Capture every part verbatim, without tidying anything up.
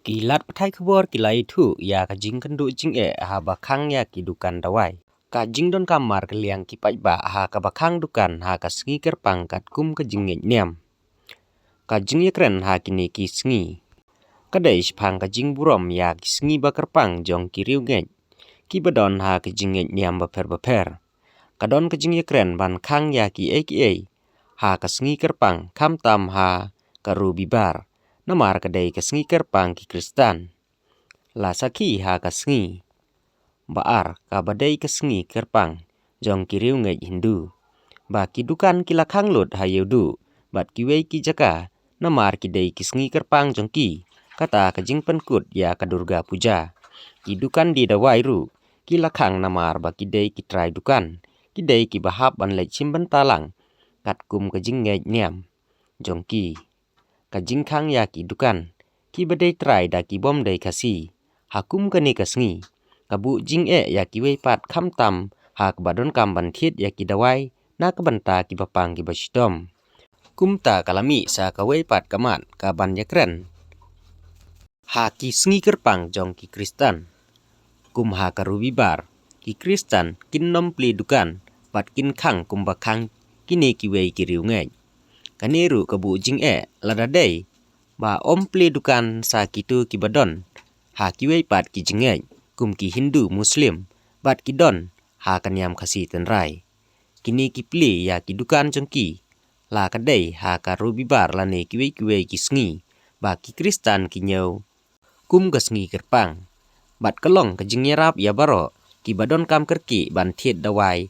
Ki lad pathai khubor ki la ïathuh ïa ka jingkynduh jingeh ha ba khang ïa ki dukan dawai. Ka jingdonkam markylliang ki paidbah ha ka ba khang dukan ha ka sngi kyrpang katkum ka jingngeit niam. Ka jingïakren ha kine ki sngi ka dei shaphang ka jingburom ïa ki sngi ba kyrpang jong ki riewngeit ki ba don ha ka jingngeit niam bapher bapher. Ka don ka jingïakren ban khang ïa kiei kiei ha ka sngi kyrpang, khamtam ha ka Rubibar, namar ka dei ka sngi kyrpang ki Khristan. La sakhi ha ka sngi ba ar, ka ba dei ka sngi kyrpang jong ki riewngeit Hindu, ba ki dukan ki la khang lut ha Ïewduh bad kiwei ki jaka namar ki dei ki sngi kyrpang jong ki, kata ka jingpynkut ïa ka Durga Puja. Ki dukan die dawai ruh ki la khang namar ba ki dei ki trai dukan, ki dei ki ba hap ban leit shim bynta lang katkum ka jingngeit niam jong ki. Ka jingkhang ïa ki dukan ki ba dei trai da ki bym dei Khasi ha kum kane ka sngi ka buh jingeh ïa kiwei pat, khamtam ha ka ba donkam ban thied ïa ki dawai na ka bynta ki ba pang ki ba shitom. Kumta ka la mih sa kawei pat ka mat ka ban ïakren ha ki sngi kyrpang jong ki Khristan. Kum ha ka Rubibar, ki Khristan kin nym plie dukan bad kin khang kum ba khang kine kiwei ki riewngeit. Kane ruh ka buh jingeh, lada dei ba ym plie dukan sa kito ki ba don ha kiwei pat ki jingngeit kum ki Hindu, Muslim bad ki don ha ka niam Khasi tynrai. Kine ki plie ïa ki dukan jong ki la ka dei ha ka Rubibar lane kiwei kiwei ki sngi ba ki Khristan ki ñiew kum ka sngi kyrpang. Bad ka long ka jingïarap ïa baroh ki ba donkam kyrkieh ban thied dawai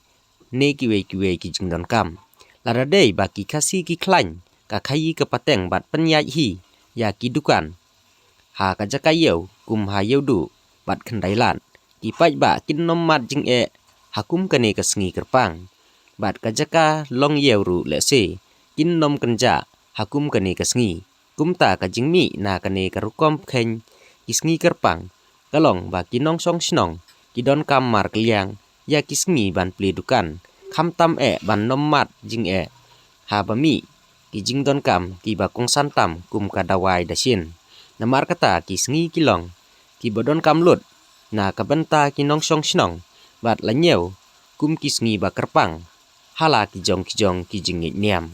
ne kiwei kiwei ki jingdonkam. Lada dei ba ki Khasi ki khlaiñ ka khaïi ka pateng bad pynïaid hi ïa ki dukan ha ka jaka ïew kum ha Ïewduh bad Khyndailad, ki paidbah kin nym mad jingeh ha kum kane ka sngi kyrpang. Bad ka jaka long ïew ruh lehse kin nym kynjah ha kum kane ka sngi. Kumta ka jingmih na kane ka rukom pkheiñ ki sngi kyrpang ka long ba ki nongshong shnong ki donkam markylliang ïa ki sngi ban plie dukan, khamtam eh ban nym mad jingeh ha ba mih ki jingdonkam ki ba kongsan tam kum ka dawai dashin. Namar kata ki sngi ki long ki ba donkam lut na ka bynta ki nongshong shnong bad la ñiew kum ki sngi ba kyrpang ha la ki jong ki jong ki jingngeit niam.